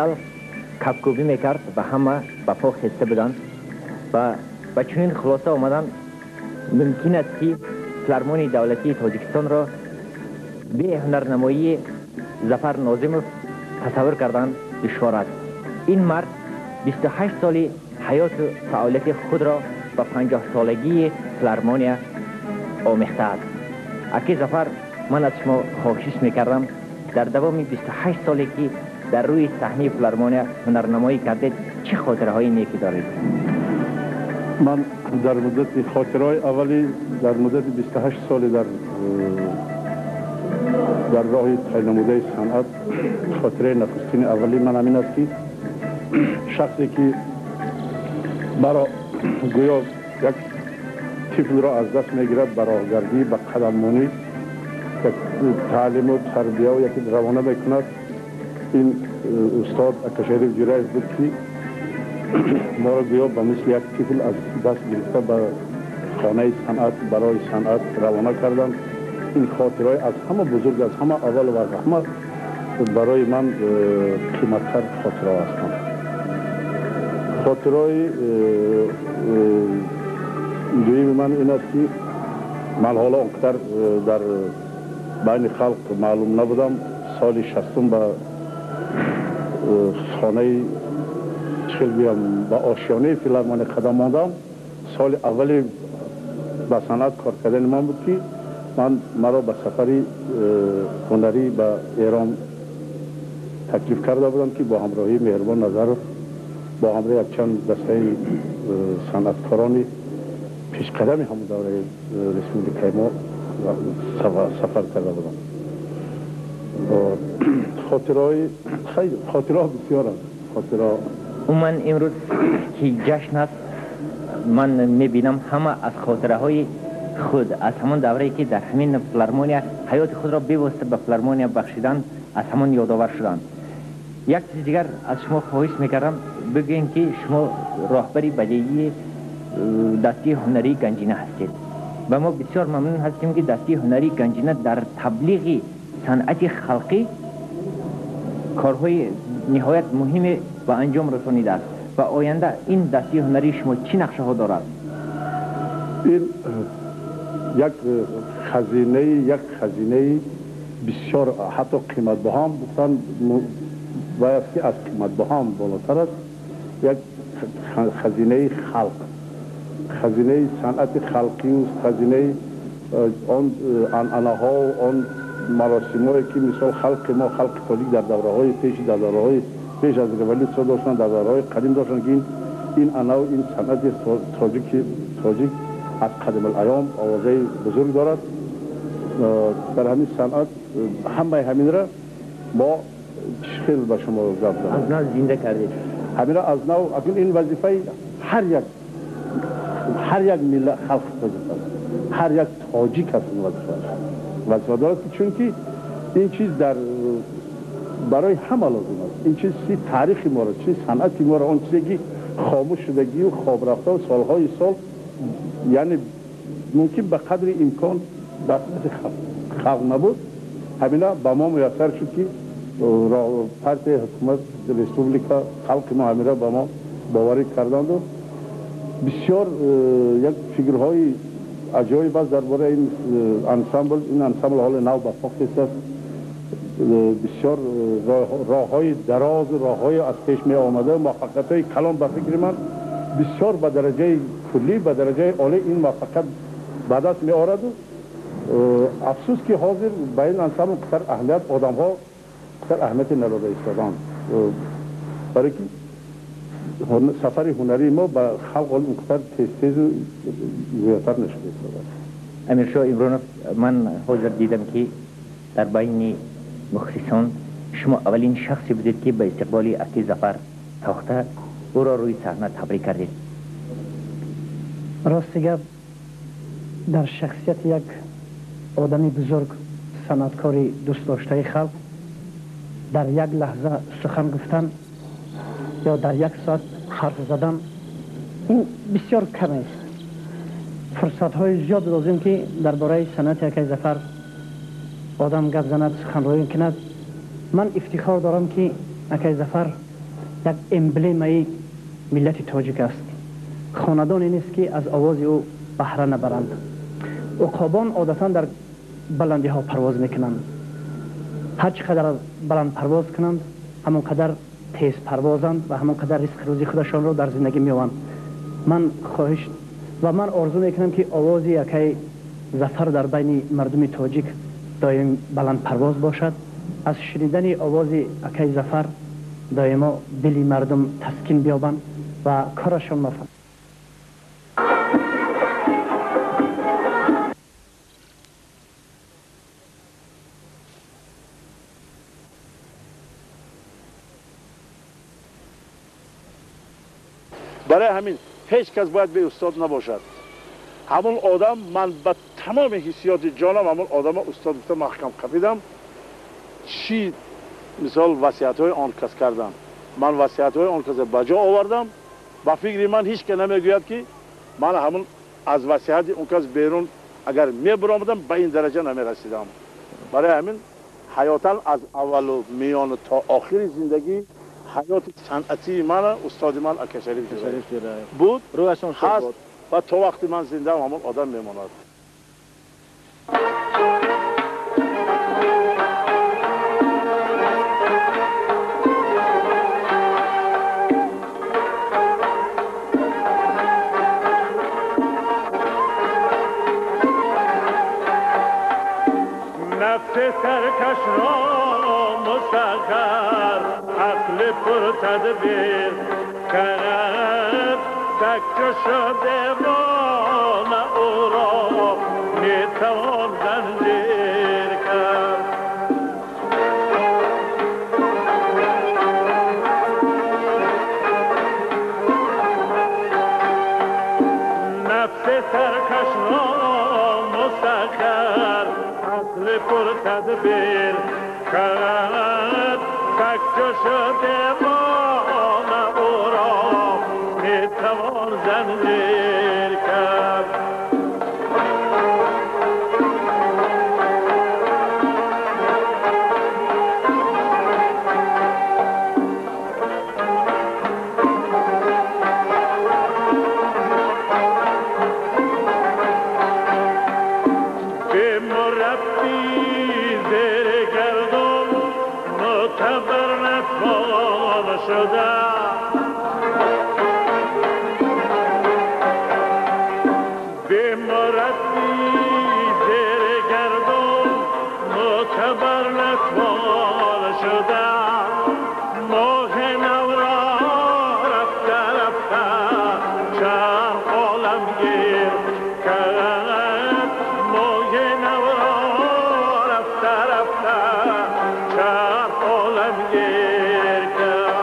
Зал кафкӯбӣ мекард ва ҳама ба по хеста буданд ва ба чунин хулоса омаданд: мумкин аст, ки Филармонияи давлатии Тоҷикистонро бе ҳунарнамоии Зафар Нозимов тасаввур кардан душвор аст. Ин мард 28 соли ҳаёту фаъолияти худро ба 50-солагии Филармония омехтааст. Аки Зафар, ман аз шумо хоҳиш мекардам, дар давоми 28 соле, ки дар рӯи саҳнаи Филармония ҳунарнамоӣ кардед, чӣ хотираҳои неки доред? Ман дар муддати хотираҳои аввалӣ, дар муддати 28 соли дар роҳи тай санъат, хотираи нахустини аввали ман ҳамин аст, ки шахсе, ки маро гӯё як тифлро аз даст мегирад, ба роҳгардӣ, ба қадаммонӣ, як таълиму тарбияву яке равона мекунад, ин устод Акашариф Ҷураев буд, ки моро гӯё ба мисли як тифл аз даст гирифта, ба хонаи санъат, барои санъат равона карданд. Ин хотираҳои аз ҳама бузург, аз ҳама аввал ва аз ҳама барои ман қиматтар хотираҳо ҳастанд. Хотираҳои дуюми ман ин аст, ки ман ҳоло он қадар дар байни халқ маълум набудам. Соли 60-ум ба хонаи, чӣ гӯям, ба ошёнаи Филармония қадам мондам. Соли аввали ба санъат кор кардани ман буд, ки ман маро ба сафари ҳунарӣ ба Эрон таклиф карда будам, ки бо ҳамроҳии Меҳрубон Назаров, бо ҳамроҳи якчанд дастаи санъаткорони пешқадами ҳамон давраи республикаи мо сафар карда будам. Хотираҳои, хотираҳо бисёр аст, хотираҳо. Умуман, имрӯз ки ҷашн аст, ман мебинам, ҳама аз хотираҳои худ, аз ҳамон даврае, ки дар ҳамин Филармония ҳаёти худро бевосита ба Филармония бахшиданд, аз ҳамон ёдовар шуданд. Як чизи дигар аз шумо хоҳиш мекардам, бигӯем, ки шумо роҳбари бадеии дастгоҳи ҳунарии Ганҷина ҳастед ва мо бисёр мамнун ҳастем, ки дастгоҳи ҳунарии Ганҷина дар таблиғи санъати халқӣ корҳои ниҳоят муҳиме ба анҷом расонидааст. Ва оянда ин дастгоҳи ҳунарии шумо чӣ нақшаҳо дорад? Ин як хазинаи бисёр ҳатто қиматбаҳам гуфтан бояд, ки аз қиматбаҳам болотар аст. Як хазинаи халқ, хазинаи санъати халқию хазинаи он анъанаҳо, он маросимҳое, ки мисол халқи мо, халқи тоҷик, дар давраҳои пеш, дар давраҳои пеш аз революсия доштанд, дар давраҳои қадим доштанд, ки ин анъанаву ин санъати тоҷик аз қадимулайём овозаи бузург дорад. Дар ҳамин санъат ҳамаи ҳаминра мо хел ба шумо гап аз нав зинда кардед. Ҳаминро аз нав. Акнун ин вазифаи ҳар як миллат, халқи тоҷик аст, ҳар як тоҷик аст. Ин вазифа дорад, ки чунки ин чиз дар барои ҳама лозим аст. Ин чиз чи таърихи моро, чи санъати моро, он чизе, ки хомӯш шудагию хоб рафта солҳои сол, яъне мумкин ба қадри имкон дастраси халқ набуд, ҳамина ба мо муяссар шуд, ки партияи ҳукумат, республика, халқи мо ҳамира ба мо боварӣ карданду бисёр як фикрҳои аҷоиб аст дар бораи ин ансамбл. Ин ансамбл ҳоли нав ба по хестааст, бисёр роҳҳои дарозу роҳҳои аз пеш меомада, муваффақиятҳои калон, ба фикри ман, бисёр ба дараҷаи куллӣ, ба дараҷаи олӣ ин муваффақият ба даст меораду. Афсӯс, ки ҳозир ба ин ансамбл қадар аҳамият, одамҳо қадар аҳамияте надода истоданд, барои ки сафари ҳунарии мо ба халқ он қадар тез-тезу зиёдтар нашуда истодааст. Амиршоҳ Имронов, ман ҳозир дидам, ки дар байни мухлисон шумо аввалин шахсе будед, ки ба истиқболи аки Зафар тохта, ӯро рӯи саҳна табрик кардед. Рости гап, дар шахсияти як одами бузург, санъаткори дӯстдоштаи халқ, дар як лаҳза сухан гуфтан ё дар як соат ҳарф задан ин бисёр кам аст. Фурсатҳои зиёд лозим, ки дар бораи санъати акай Зафар одам гап занад, суханроӣ кунад. Ман ифтихор дорам, ки акай Зафар як эмблемаи миллати тоҷик аст. Хонадоне нест, ки аз овози ӯ баҳра набаранд. Уқобон одатан дар баландиҳо парвоз мекунанд. Ҳар чӣ қадар баланд парвоз кунанд, ҳамон қадар тез парвозанд ва ҳамон қадар ризқи рӯзии худашонро дар зиндагӣ меёбанд. Ман хоҳиш ва ман орзу мекунам, ки овози акаи Зафар дар байни мардуми тоҷик доим баланд парвоз бошад. Аз шунидани овози акаи Зафар доимо дили мардум таскин биёбанд ва корашон муваффақ. Барои ҳамин ҳеҷ кас бояд беустод набошад. Ҳамон одам, ман ба тамоми ҳиссиёти ҷонам ҳамон одама устод гуфта маҳкам қапидам. Чӣ мисол васиятҳои он кас кардам, ман васиятҳои он каса ба ҷо овардам. Ба фикри ман ҳеҷ ка намегӯяд, ки ман ҳамон аз васиҳати он кас берун агар мебаромадам, ба ин дараҷа намерасидам. Барои ҳамин ҳаётан аз аввалу миёну то охири зиндагӣ ҳаёти санъатии мана устоди ман ака Шариф буд, ҳаст ва то вақти ман зиндаам ҳамон одам мемонад. نفس سرکش را مسخر، عقل پر تدبیر کرد. تک شده دیوانه او را میتوان زنجیر کرد. نفس سرکش را مسخر، عقل پر تدبیر کرد. تک شده دیوانه او را میتوان زنجیر کرد. به مربی زیر گردون معتبر نتوان شده. به مربی زیر گردون معتبر نتوان شده. ماه نو را رفته رفته چرخ عالمگیر کرد. ماه نو را رفته رفته چرخ عالمگیر کرد.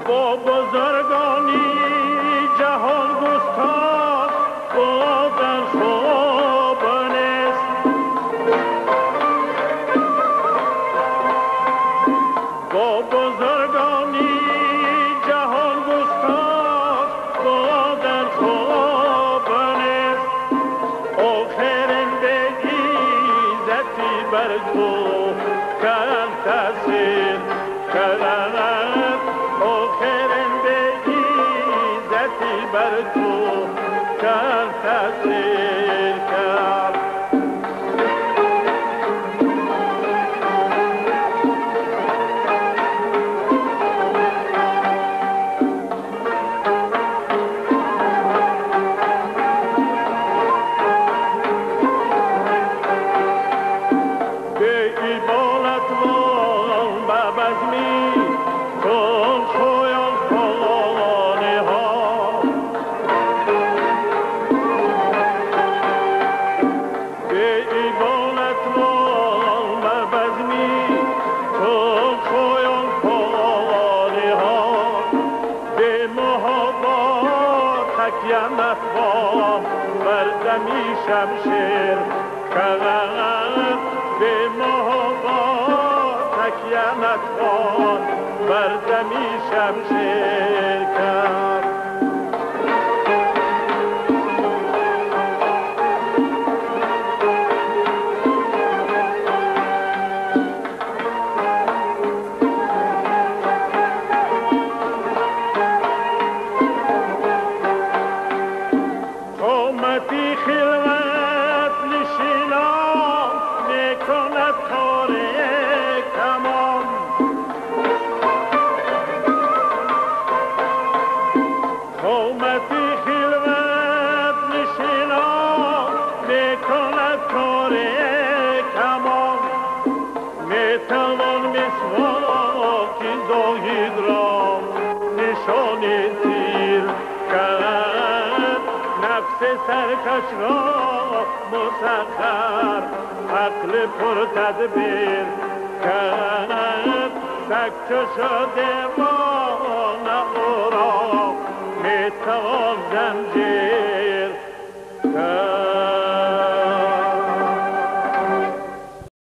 با بزرگانی جهان گستاخ بودن خوب نیست. با بزرگانی جهان گستاخ بودن خوب نیست. آخرین به عزتی بر تو کن تاثیر کرد. آخرین به عزتی بر تو کن تاثیر کرد. به ایبالت وان به بزمی کن خویان خانه ها. به ایبالت وان به بزمی کن خویان خانه ها. به محابا تکیه نتوان بر دمی شمشیر کرد. به محابا تکیه نتوان بر دمی شمشیر کرد. قامتی خلوت نشینان میکند کار تمام. قامتی خلوت نشینان میکند کار تمام. میتوان مسواک زاهد را نشان تیر کرد. نفس سرکش را مسخر عقل پر تدبیر کرد. سگ چو شد دیوانه او را میتوان زنجیر